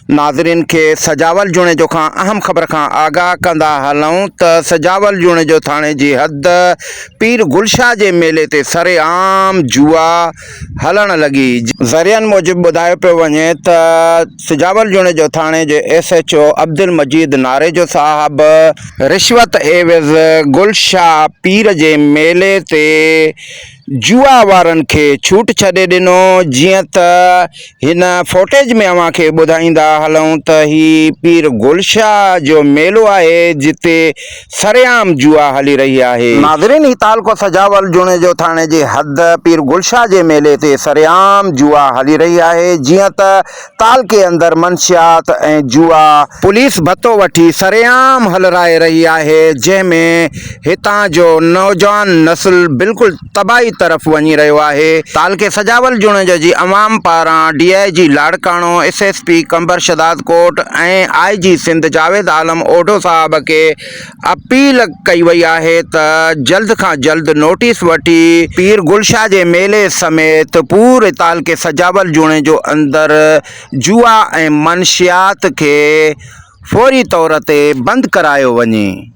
ناظرين کي سجاول جوڻيجو کان اهم خبر کان آگاهه ڪندا هلون ته سجاول جوڻيجو ٿاڻي جي حد پير گل شاهه جي ميلي تي سرعام جوا هلڻ لڳي. ذريعن موجب ٻڌايو پيو وڃي ته سجاول جوڻيجو ٿاڻي جي S H O Abdul Majeed Narejo صاحب رشوت عيوض گل شاهه پير جي ميلي تي جوا وارن کي ڇوٽ ڇڏي ڏنو جيئن ته هن فوٽيج ۾ اوهان کي ٻڌائيندا هلون ته هي پير گل شاهه جو ميلو آهي جتي سرعام جوا هلي رهي آهي. ناظرين هي تعلقو سجاول جوڻيجو ٿاڻي جي حد پير گل شاهه جي ميلي تي سرعام جوا هلي رهي آهي جيئن ته تعلقي اندر منشيات ۽ جوا پوليس ڀتو وٺي سرعام هلرائي رهي آهي جنهن ۾ هتان جو نوجوان نسل بلڪل تباهي طرف وڃي رهيو آهي. تعلقي سجاول جوڻيجو جي عوام پاران D I G Larkana, S S P Qambar Shahdadkot ۽ I G Sindh Javed Alam Odho صاحب کي اپيل ڪئي وئي آهي ته جلد کان جلد نوٽيس وٺي پير گل شاهه جي ميلي سميت پوري تعلقي سجاول جوڻيجو اندر جوا ۽ منشيات کي فوري طور تي بند ڪرايو وڃي.